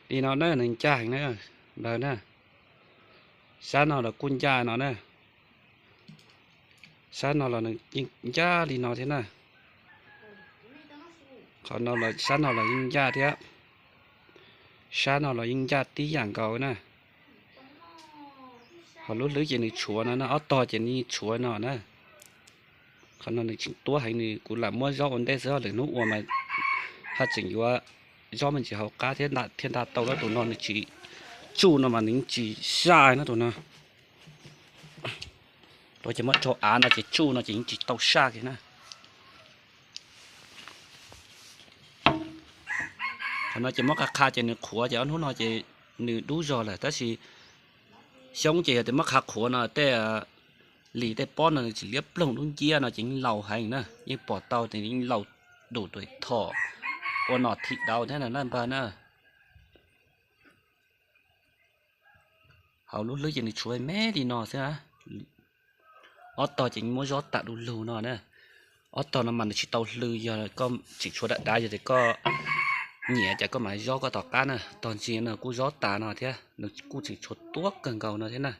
Li no na, nws ncaj heev na, npawg na. Sab no los kuj ncaj no na. Sab no los nws yeej ncaj li no thiab na. Qhov no, sab no los yeej ncaj thiab. Sab no los yeej ncaj tib yam nkaus na. Ho lub hlwb ces nws tshuav no na, ob tog ces nws tshuav no na. Qhov no nws tseem tuab heev, nws kuv lam muab zaub ua ntej xwb, lwm hnub ua mas haj tseem yuav zaub me ntsis hauv qab thiab, thiaj nta tau. Tus no nws tsis, tsuj no mas nws yeej tsis saj na tus no. Tus ces muab rau av no ces tsuj no ces yeej tsis tau saj kiag na. Qhov no ces muab qha qha ces nws qhuav ces ob hnub no ces nws dub zog lawm, tab sis xyoob ces yog tias muab qha qhuav no tej lis tej pob no nws tsis liab ploog dub nciab no ces yeej laus heev na, yeej pom tau tias yeej laus dum tuam thom ua nom thim dauv thiab na npawg na. Hauv lub hlwb ces nws tshuav me li no xwb. Ob tog ces muab zob tas du lug no na. Ob tog no mas nws tsis tau hlw, yog koj tseem tshuav dav dav, yog tias koj nyiam ces koj mam zob koj tom qab na. Tog ntsia no kuj zob tas no thiab, nws kuj tseem tshuav tuab kawg nkaus no thiab na.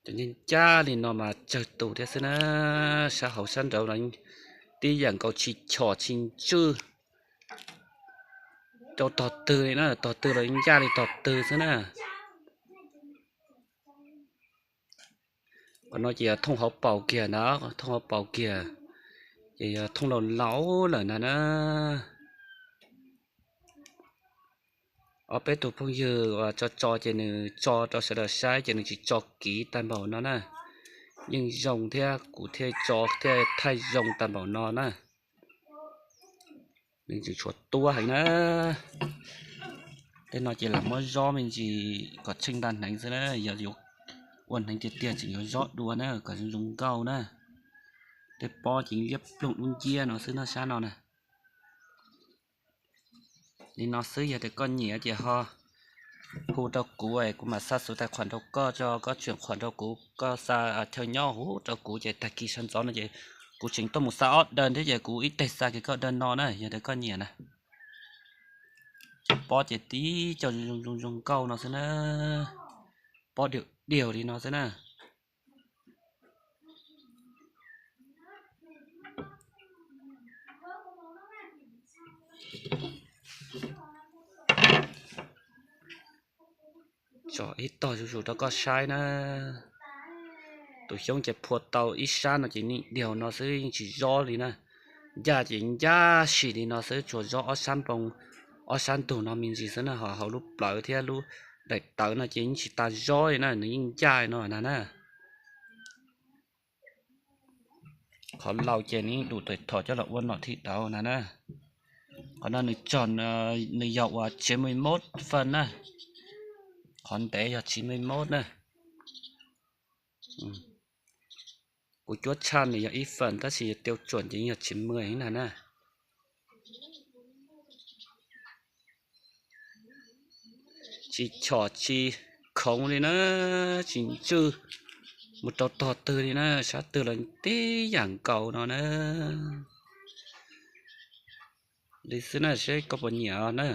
Cov ncaj ncaj li no mas tsawg tus thiab xwb na. Sab hauv sab nraud los tib yam nkaus, tsis chom tsis ntswj rau tog twg li na, tog twg los ncaj li tog twg xwb na. Qhov no ces yog thooj hauv paus kiag na, thooj hauv paus kiag, ces yog thooj laus laus lawm na na. Ob peb tug phooj ywg uas tso tso ces nws tso rau sawv daws saib ces nws tsis tso kiv tag npaum no na. Yeej zoo thiab, kuv thiaj tso thiaj thaij zoo tag npaum no na. Nws tseem tshuav tuab heev na. Tej no ces lam muab zob me ntsis kom tsheej nta hneev xwb na, yog yuav ua hneev tiag tiag tseem yuav zob dua na kom zoo zoo nkauj na. Tej pob ces liab ploog dub nciab no xwb no, sab no na. Li no xwb, yog tias koj nyiam ces ho hu rau kuv, kuv mam xa xuv tais khuam rau koj, koj tseem khuam rau kuv, koj xa chaw nyob huv rau kuv ces tag kis sawv ntxov no ces kuv tseem tuaj mus xa ob daw thiab ces kuv ib teg xa kiag koj daw no na, yog tias koj nyiam na. Pob ces tib co zoo zoo nkauj no xwb na, pob diav diav li no xwb na. Tso ib tog zuj zus rau koj saib na. Tus xyoob ces phua tau ib sab no ces nim diav no xwb yeej tsis zob li na. Ncaj ces ncaj sim li no xwb, tsuas zob ob sab npoo, ob sab ntug no me ntsis xwb na, ho hauv lub plawv thiab lub daim tawv no ces yeej tsis tas zob li na, nws yeej ncaj no na na. Qhov laus ces nws yeej dum tuam thom coj los ua nom thim dauv na na. Qhov no nws tsog, nws yog uas tsib mươi mốt phần na. Qhov ntev yog chín mươi mốt na. Kuv cuab tshaj nws yog ib phần tab sis tiêu chuẩn ces yog chín mươi na na. Tsis chom tsis khoov li na, tsis ntswj mus rau tog twg li na, sab twg los tib yam nkaus no na. Li xwb na, seb koj puas nyiam na.